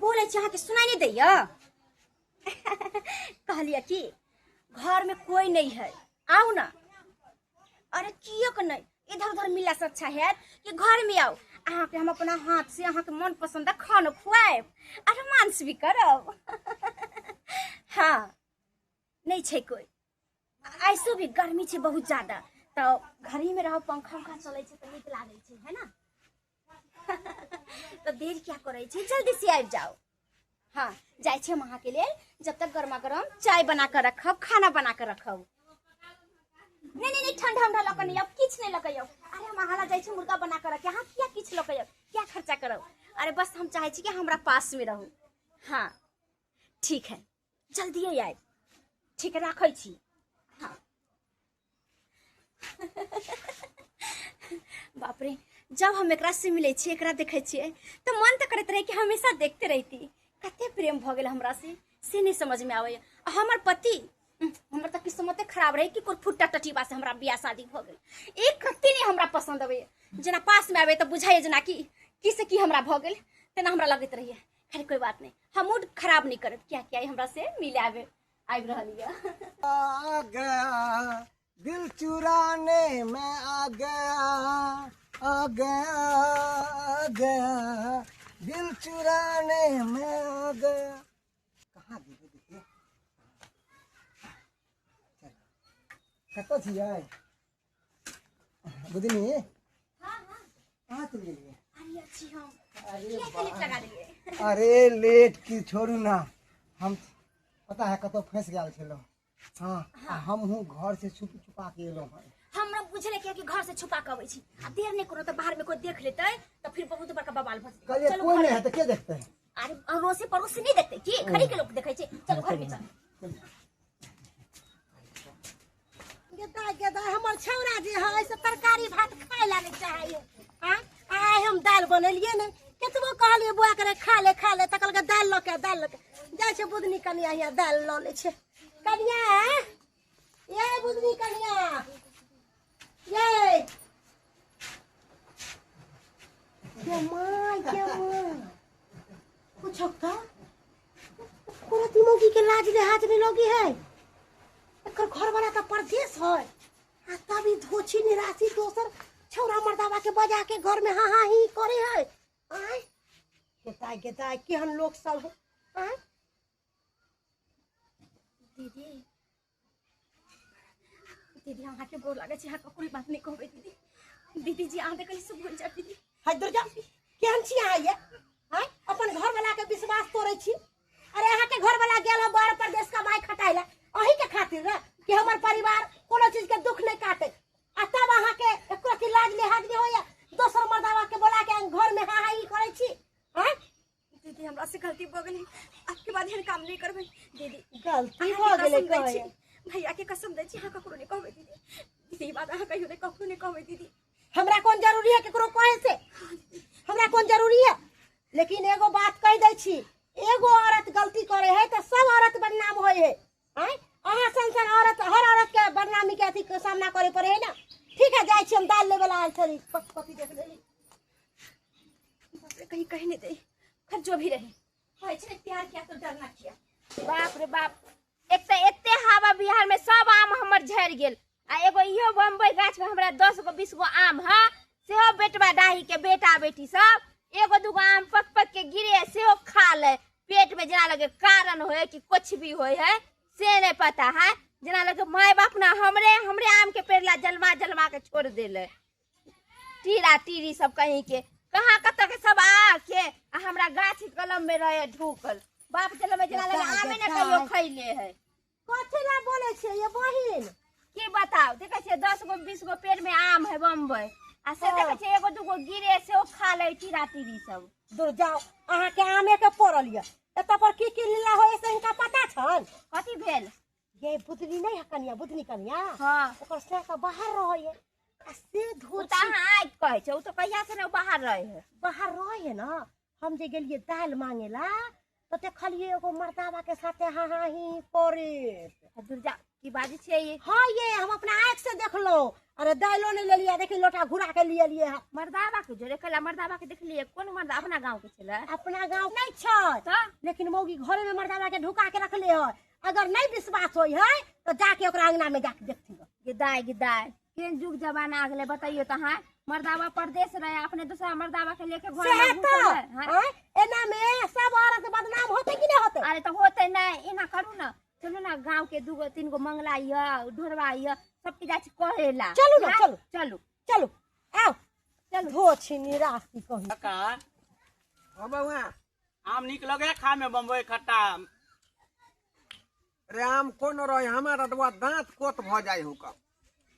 बोलै छी अहाँके सुनाई नहि दैया? कहलियै कि घरमे कोइ नहि है, आउ ना। अरे किएक नहि, इधर उधर मिलला से अच्छा हैत कि घरमे आउ, अहाँके हम अपना हाथ से अहाँके मन पसंद खाना खुआएब आ रोमांस भी करब। हाँ नहीं छै कोई, ऐसो भी गर्मी छै बहुत ज्यादा, तऽ घरही में रहब, पंखा उंखा चलै छै तऽ नीक लागै छै, है ना? तऽ देर क्या करै छी, जल्दी से आबि जाउ। हाँ जाइ छी हम अहाँके लेल, जब तक गर्मा गर्म चाय बना कऽ रखब, खाना बना कऽ रखब। नहीं नहीं नहीं, ठंडा उंडा लऽ कऽ नहीं आउ, किछु नहीं लऽ कऽ आउ। अरे हम अहाँ ला जाइ छी मुर्गा बना कऽ रखे, अहाँ किया किछु लऽ कऽ आउ, किया खर्चा करब? अरे बस हम चाहै छी कि हमरा पासमे रहू। हाँ ठीक है, जल्दिए आयब। ठीक है, राखै छी। हाँ बाप रे, जब हम एकरा से मिलै छियै, एकरा देखै छियै तऽ मन तऽ करैत रहै कि हमेशा देखते रहिती। कते प्रेम भऽ गेल हमरा से, से नहि समझमे आबैए। आ हमर पति, हमर तऽ किस्मते खराब रहै कि कोइ फुट्टा टटीबा से हमरा बियाह शादी भऽ गेल। एक रत्ती नहि हमरा पसन्द अबैए, जेना पासमे आबै तऽ बुझाइए जेना कि की से की हमरा भऽ गेल, तेना हमरा लगैत रहैए। खैर कोई बात नहीं, हम मूड खराब नहीं करब, क्या क्या हमरा से मिले आबे आबि रहल यऽ। आ गया दिल चुराने मैं आ गया, आ गया, आ गया दिल चुराने मैं आ गया। कहाँ गेलै देखिए, कतऽ छियै बुझली? कहाँ चलि गेलियै? अरे अच्छी हम। अरे किया के लेट लगा देलियै? अरे लेट की छोड़ू ना, हम पता है कतौ फंसि गेल छलहुँ। हाँ, आ हमहूँ घर से छुप छुपा के एलहुँ हँ। हमरा बुझले किया कि घर से छुपा के अबै छी, आ देर नहि करू तऽ बाहर में कोई देख लेतै तऽ फिर बहुत बड़का बवाल भऽ जेतै। कहलियै चलू कोई घर नहीं में। है तऽ के देखतै? अरे अड़ोसी पड़ोसी नहीं देखते की, खड़ी के लोग देखै छै। चलू घर में चल। गेदा गेदा हमर छौड़ा जे है से तरकारी भात खाय ला नहीं चाहैए। आँ आइ हम दालि बनेलियै ने, केतबो कहलियै बौआ करे खा ले खा ले, तऽ कहलकै दालि लऽ के, दालि लऽ के जाइ छै। बुधनी कनिया हियाँ दालि लऽ लै छै। कनिया ये, बुधनी कनिया ये, ये माँ ये माँ, कुछ का कोनो मौगी के लाज लिहाज नहीं लगी है। एकर घरवाला तऽ परदेश है, आ तब ई धोछी निराशी दोसर छौड़ा मर्दावा के बजा के घर में हाँ हाँ ही करे है। आय गेदाय गेदाय केहन लोग सब है। आय दीदी, दीदी अहाँके गोर लागै छै, अहाँ ककरो बात नहि कहबै दीदी। दीदी जी अहाँ देखली से भूल जायब दीदी। हाय दुर्गा, केहन छी अहाँ ये? आय अपन घरवाला के विश्वास तोड़ै छी। अरे अहाँ के घरवाला गेल है बाहर प्रदेश कमाई खटाइ ला, अही के खातिर ने कि हमर परिवार कोनो चीज के दुख नहीं काटे, आ तब अहाँ के एको अथी लाज लिहाज नहीं होइया, दोसर मर्दावा के बोला के घर में हाँ हाँ ई करै छी। आँय दीदी हमरा से गलती भऽ गेलै, आबके बाद एहन काम नहीं करबै दीदी। गलती अहाँके भऽ गेलै कसम दै छी, कहै। भैया के कसम दै छी, अहाँ ककरो नहीं कहबै दीदी। दीदी ई बात अहाँ कहियो नहीं ककरो नहीं कहबै दीदी। हमरा कोन जरूरी है केकरो कहे से, हमरा कोन जरूरी है? लेकिन एगो बात कह दै छी, एगो औरत गलती करे है तऽ सब औरत बदनाम होय है। आँय अहाँ सन सन औरत हर औरत के बदनामी के अथी के सामना करे पड़े है ना। ठीक है जाइ छी हम दालि लेबे ला आयल छली, पति देख लेली। बाप रे, कहीं कहीं नहीं दे, खैर जो भी रहे कहै छै ने, प्यार किया तो डरना किया। बाप रे बाप, एक तऽ एते हवा बिहार में सब आम हमर झड़ि गेल, आ एगो इहो बम्बई गाछ में हमरा 10 गो 20 गो आम है, सेहो बेटवा डाही के बेटा बेटी सब एगो दूगो आम पक पक के गिरे सेहो खा ले। पेट में जेना लगे कारण होए कि कुछ भी होए है से नहीं पता है, जेना लगे माय बाप ना हमरे हमरे आम के पेड़ ला जलमा जलमा के छोड़ देले। टीरा टीरी सब कहीं के कहाँ कतऽ के सब आ के आ हमरा गाछ कलम में रहे ढूकल। बाप जलमे जेना लगे आमे ने कहियो खैले है। कथी ला बोले छियै ये बहिन? की बताउ, देखै छियै 10 गो 20 गो पेड़ में आम है बम्बई, आ से देखै छियै एगो दूगो गिरे सेहो खा ले टीरा टीरी सब। दूर जाओ, अहाँ के आमे के पड़ल ये, एतऽ पर की की लीला होय से हिनका पता छन? कथी भेल? ये बुधनी नहीं है कनिया, बुधनी कनिया। हाँ। ओकर से के बाहर रहै है, आ से ओ धोती तऽ अहाँ आइ कहै छै, ओ तऽ कहिया से ने बाहर रहै है। बाहर रहै है ना। हम जे गेलियै दालि मांगे ला तऽ देखलियै एगो मर्दावा के साथे हाँ हाँ ही करैत। दुर्गा की बाजै छियै ये? हाँ ये हम अपना आँखि से देखलहुँ, आ अरे दाइलो नहीं लेलिए, देखी लोटा घुरा के लिए लिए है। मर्दाबा के जोरे कला मर्दाबा के देखलिए, कोन मर्दा अपना गांव के छले? अपना गांव नहीं छै त लेकिन मौगी घरे में मर्दाबा के ढुका के रखले है। अगर नहीं विश्वास होय है तो जाके ओकरा अंगना में जाके देखती। गिदाय गिदाय केन जुग जमाना आ गेलै बताइयो त। हां मर्दाबा परदेश रहे, अपने दूसरा मर्दाबा के लेके घर में घुसल है। एना में सब औरत बदनाम होते कि नहीं होते? अरे तो होते नहीं, एना करू ना, चलू ना गांव के दूगो तीन गो मंगला य ढोरवा य सबके जाय कहेला। चलू ना, चलू चलू चलू आओ चल धो छिनी रास्ती कही। काका हां बउआ, आम नीक लगे खा में बम्बई खट्टा? रे आम कोन रहे हमारा तो दांत कोत भ जाय हुका,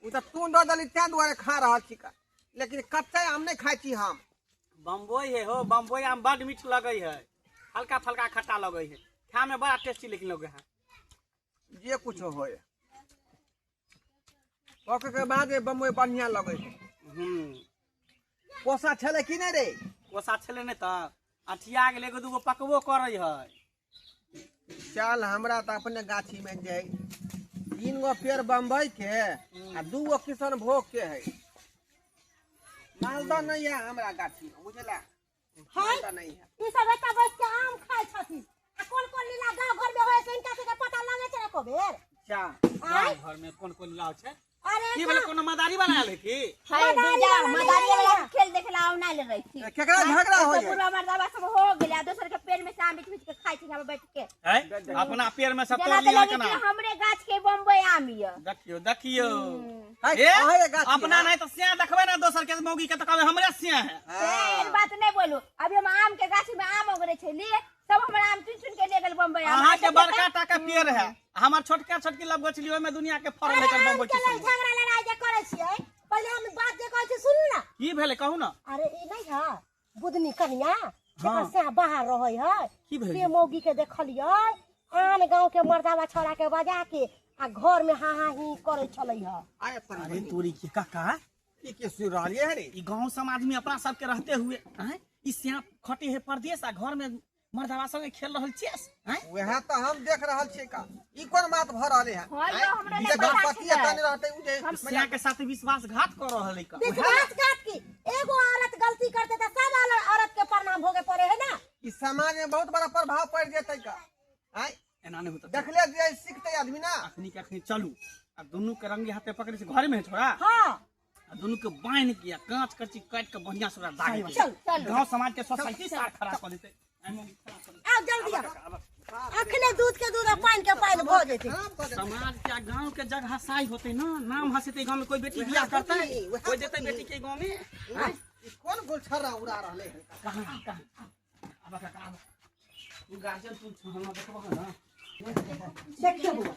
उ त तू the दली तें दुआरे खा रहल छी का, लेकिन कच्चा आम नहीं खाइ छी हम। बम्बई है हो, बम्बई आम बड मीठ लगे है, हल्का फल्का खट्टा लगे है, खा में बड़ा टेस्टी लेकिन लगे है। जे कुछ होय पके के बाद बम्बई बढ़िया लगे है। कोसा छले कि नहीं रे? कोसा छले नहीं त अठिया गेल, एगो दूगो पकबो करे है। चल हमरा त अपने गाछी में जे 3 गो पेड़ बम्बई के आ 2 गो किशनभोग के है। मालदा नहीं है हमरा गाछी में, बुझला? है नहीं है। ई सब एता बैठ के आम खाय छथिन आ कोन कोन लीला गांव घर में होय से इनका के पता लगे छै एको बेर? अच्छा गांव घर में कोन कोन लीला छै? अरे की भेलै, कोनो मदारी वाला आयल है की? मदारी वाला खेल देखला आउ ना ले रही थी। केकरा झगड़ा होय? पूरा मर्दाबा सब हो गेला, दोसर के पेड़ में से आम बीच बीच के खाय छी हम बैठ के। है अपना पेड़ में से तोड़ लिया केना? हमरे गाछ के बम्बई आम य। देखियो देखियो ए अपना नहीं तो सिया देखबै ना दोसर के मौगी के त कहबै हमरे सिया है। ए बात नहीं बोलू, अभी हम आम के गाछ में आम उगरे छली, सब हमरा आम चुन चुन के ले गेल बम्बई आम। अहाँ के बड़का टा के पेड़ है, हमर छोटका छोटकी लब गछली ओय में दुनिया के फल लेकर बम्बई के झगड़ा लड़ाई जे करै छियै। पहिले हम बात जे कहै छी सुनू ना। की भेलै कहू ना? अरे ई नहीं है बुदनी कनिया जेकर से बाहर रहै है, से मौगी के देखलियै आन गांव के मर्दावा छोड़ा के बजा के आ घर में हा हा ही करै छलै है। अरे तोरी के काका ई के सुन रहलियै है रे? ई गांव समाज में अपना सब के रहते हुए हैं ई सिया खटे है परदेश आ घर में मर्दावा संगे खेल रहल चेस हैं? वह त हम देख रहल छी का, ई कोन बात भ रहले है? हां यो हमरा जे नहीं पता पति एतने रहते उ जे हम सिया के साथ विश्वासघात कर रहल है का। विश्वासघात की एगो औरत गलती करते त सब औरत के प्रणाम भोगे पड़े है ना। ई समाज में बहुत बड़ा प्रभाव पड़ जेतै का। आय एना नहीं होता, देखले जे सीखते आदमी ना। अखनी के अखनी चलू आ दुनू के रंगे हाथे पकड़े से घर में छोड़ा। हां आ दुनू के बांध के कांच करची काट के बढ़िया से ओकरा दाग चल गांव समाज के सोसाइटी सार खराब कर देते। आओ जल्दी आओ, अखने दूध के दूध और पानी के पानी भ जेतै। समाज के गांव के जगह हसाई होते ना, नाम हंसते गांव में कोई बेटी बियाह करते कोई देते बेटी के गांव में। ई कोन गुलछर्रा उड़ा रहले है? कहां कहां अब काका अब तू गार्जियन तू हमरा देखबो ना। देखियो बुआ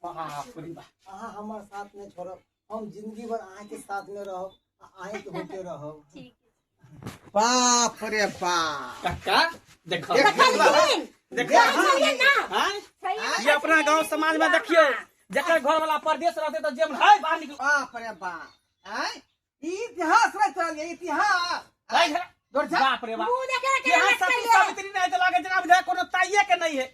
बाप रे बाप, अहाँ हमर साथ नहीं छोड़ब, हम जिंदगी भर अहाँ के साथ में रहब, अहाँ के होते रहब। ठीक। बाप रे बाप काका देखो देखो हां ये अपना गांव समाज में देखियो जकर घर वाला परदेश रहते त जेम है बाहर निकल। बाप रे बाप, आय ई इतिहास रच रहल है, इतिहास। आय बाप रे बाप, मुंह देखे के यहाँ सती सावित्री नहीं तो लागे जना बुझाय कोनो ताइये के नहीं है।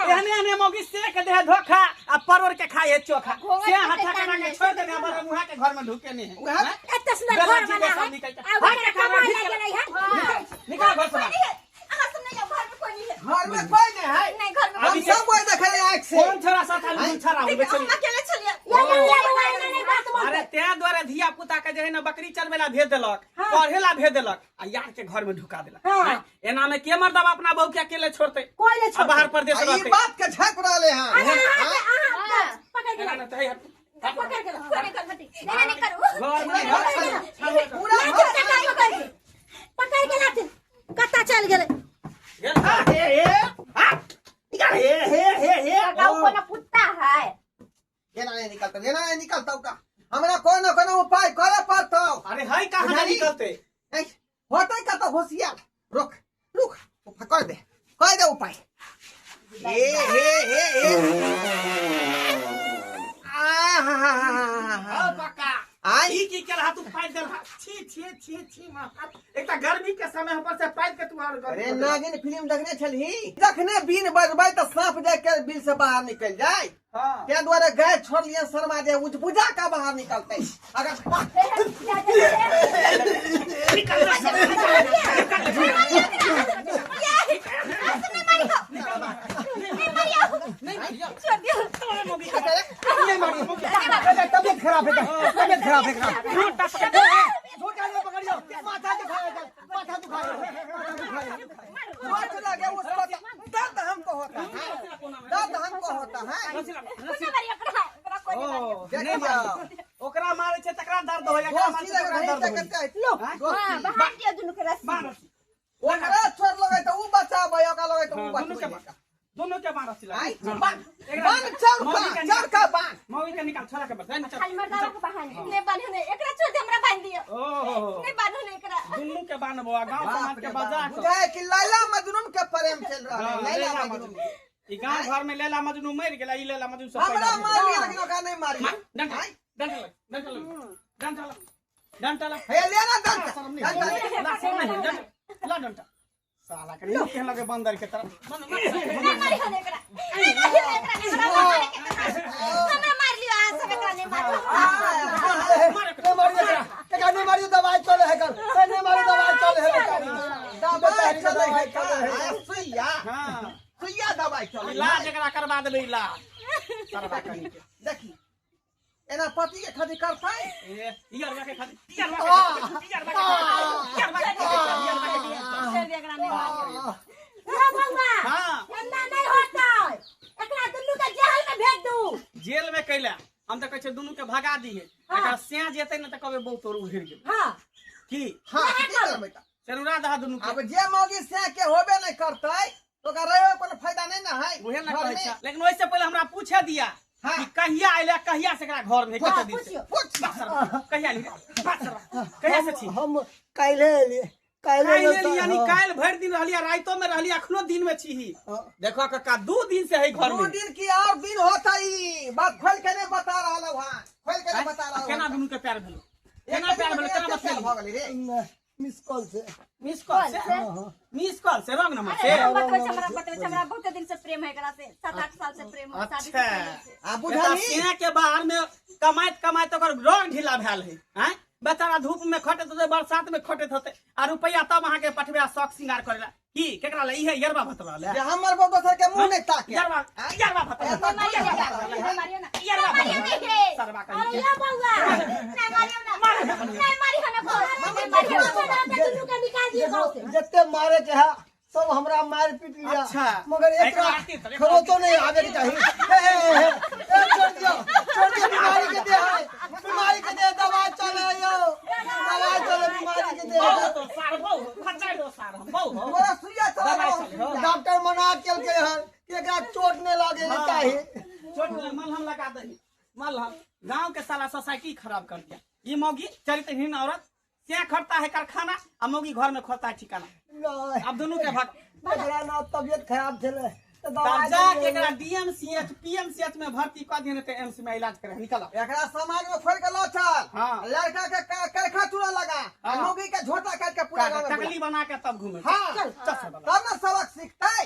एहने एहने मौगी से के देह धोखा आ परोर के खाए है चोखा, से हथा करा के छोड़ देने हमर मुहा के घर में ढुके नहीं है। एते सुंदर घर बना है आ घर कमाई लगे नहीं है। निकल घर से, अहाँ सब नहीं जाओ, घर में कोई नहीं है, घर में कोई नहीं है। नहीं घर में हम सब कोई देखे आंख से। कौन छोरा साथ आलू छोरा हो बेचली? हम अकेले छलिए। अरे ते द्वारा धिया पुता के जे है ना बकरी चरबेला भेज देलक, पढ़ेला भेज देलक आ यार के घर में ढुका देलक। एना में के मर्दबा अपना बहू के अकेले छोड़ते? कोई नहीं छोड़ते, बाहर परदेश रहते। ई बात के झाप रहले हां। पकड़ के ना त पकड़ के कोई कर हटी नहीं नहीं करू घर में पूरा पकड़ के लाते कत्ता चल गेलै। हे हे हां निकल हे हे हे हे काका कोनो कुत्ता है। एना नहीं निकलता, एना नहीं निकलता का, हमरा कोनो कोनो उपाय करे पड़तो। अरे है कहां नहीं निकलते? होते का तो होशियार, रुक रुक कर दे, कर दे उपाय। हे हे हे हे आ हा हा हा काका आई ई की केलहा तू फाइल देलहा? छी छी छी छी मां, एक त गर्मी गर्मी के समय पर से पाइप के तू और गर्मी अरे नागिन फिल्म देखने छलही, जखने बीन बजबै तऽ सांप जाय के बिल से बाहर निकल जाय। हाँ। ताहि दुआरे गाय छोड़लियै शर्मा जे उजबुजा का बाहर निकलतै। अगर तबियत खराब है, तबियत खराब है। झूठा नहीं पकड़ियो, माथा दुखाए, माथा दुखाए, माथा दुखाए। चोट लगे उसको दर्द हमको होता है, दर्द हमको होता है। देखियो ओकरा मारे छै तकरा दर्द होय, एकरा मारे छै तकरा दर्द होय। लो हां बाहर दियो दुनू के रस्सी। ओकरा छोड़ लगे त उ बचाबै, ओकरा लगे त उ बचाबै। दोनों के बांध रस्सी लगा। बांध बांध चौका चौका बांध। मौगी के निकाल छोरा के बस नहीं खाली मर्दाना के बहाने नहीं बांधो नहीं एकरा छोड़ दे, हमरा बांध दियो। ओहो नहीं बांधो नहीं एकरा, दुनू के बांधबो। गांव समाज के बजा के बुझाए कि लैला मजनू के प्रेम चल रहा है। लैला मजनू ई गांव घर में लैला मजनू मर गेला, ई लैला मजनू सब हमरा मारी लेकिन ओकरा नहीं मारी। डंडा डंडा डंडा डंडा डंडा हे ले ना डंडा, ला नहीं डंडा ला डंडा। साला के नहीं कहन लगे बंदर के तरफ। नहीं मारी होने एकरा, नहीं मारी होने एकरा, हमरा मार लियो आ सब एकरा नहीं मारो। नहीं मारियो एकरा, एकरा नहीं मारियो, दवाई चले है कल। नहीं मारियो दवाई चले है, दवाई चले है कल। सुइया, हां सुइया दवाई चले। इलाज एकरा करवा देबै, इलाज करवा कहीं के। देखी एना पति के खातिर करतै, ए यार के खातिर, यार के, यार के, यार के, छोड़ दे एकरा नहीं मारियो। बउआ हां एना नहीं होतै, एकरा दुनू के जेल में भेज दू। जेल में कैला हम त कहै छै दुनू के भगा दिहे, एकरा सें जेतै न त कहबै बहुत तोर उधर गेल। हां की हां की करबै त चनुरा दहा दुनू के। अब जे मौगी से के होबे नहीं करतै तो ओकरा रहे कोनो फायदा नहीं ना है, उहे ना कहै छै। लेकिन ओइसे पहिले हमरा पूछे दिया कि कहिया आइले, कहिया से एकरा घर में कते दिन से। पूछ कहिया आइले, कहिया से छी? हम काल्हे एलियै, काल्हे यानी काल्हि भरि दिन रहलियै, राइतो में रहलियै, अखनो दिन में छी। देखो कक्का 2 दिन से है घर में। 2 दिन की और दिन होता ई बात खोल के नहीं बता रहल हूं, खोल के नहीं बता रहल। केना दुनू के प्यार भेलो, केना प्यार भेलो, केना बतिया भ गेलै रे? मिस कॉल से, मिस कॉल से, मिस कॉल से, रंग नंबर से। बतबै छै हमरा, बतबै छै हमरा बहुत दिन से प्रेम है एकरा से, 7-8 साल से प्रेम है, शादी से पहले से। आ बुझली सेना के बाहर में कमाइत कमाइत ओकर रंग ढीला भेल है। हैं बेचारा धूप में खटैत होते, बरसात में खटैत होते, आ रुपया तब अहाँ के पठबे आ शौक श्रृंगार करेला की केकरा ले? इहे यरबा भतवा ले जे हमर बो दोसर के मुंह नहीं ताके। यरबा यरबा भतवा मारियो ना, यरबा मारियो नहीं हे। सरवा कहि अरे ये बउआ नहीं मारियो ना, नहीं मारियो ना, नहीं मारियो ना, दुनू के निकाल दियो गांव से। जते मारे के है सब हमरा मार पीट लिया। अच्छा। मगर एकरा खरोचो नहीं आवे के चाहिए। हे हे हे छोड़ दियो, छोड़ दियो, बीमारी के दे है, बीमारी के दे दवाई चले यो, दवाई चले बीमारी के दे। बहु तो सार बहु खचाइ दो सार बहु तोरा सुइया चले। डॉक्टर मना केलकै हन कि एकरा चोट नहीं लागे के चाहिए। चोट मलहम लगा दही, मलहम। गांव के साला सोसाइटी खराब कर दिया। ये मौगी चरित्रहीन औरत से खटता है कारखाना आ मौगी घर में खोता है ठिकाना। अब दोनों के भाग एकरा ना तबियत खराब छले त तब जाके एकरा डीएमसीएच पीएमसीएच में भर्ती क दिए त एम्स में इलाज करे निकल। एकरा समाज में खोल के लो चल। हां लड़का के करखा चूड़ा लगा, मौगी के झोटा काट के पूरा गांव में टकली बना के तब घूमे। हां चल तब ना सबक सीखतै।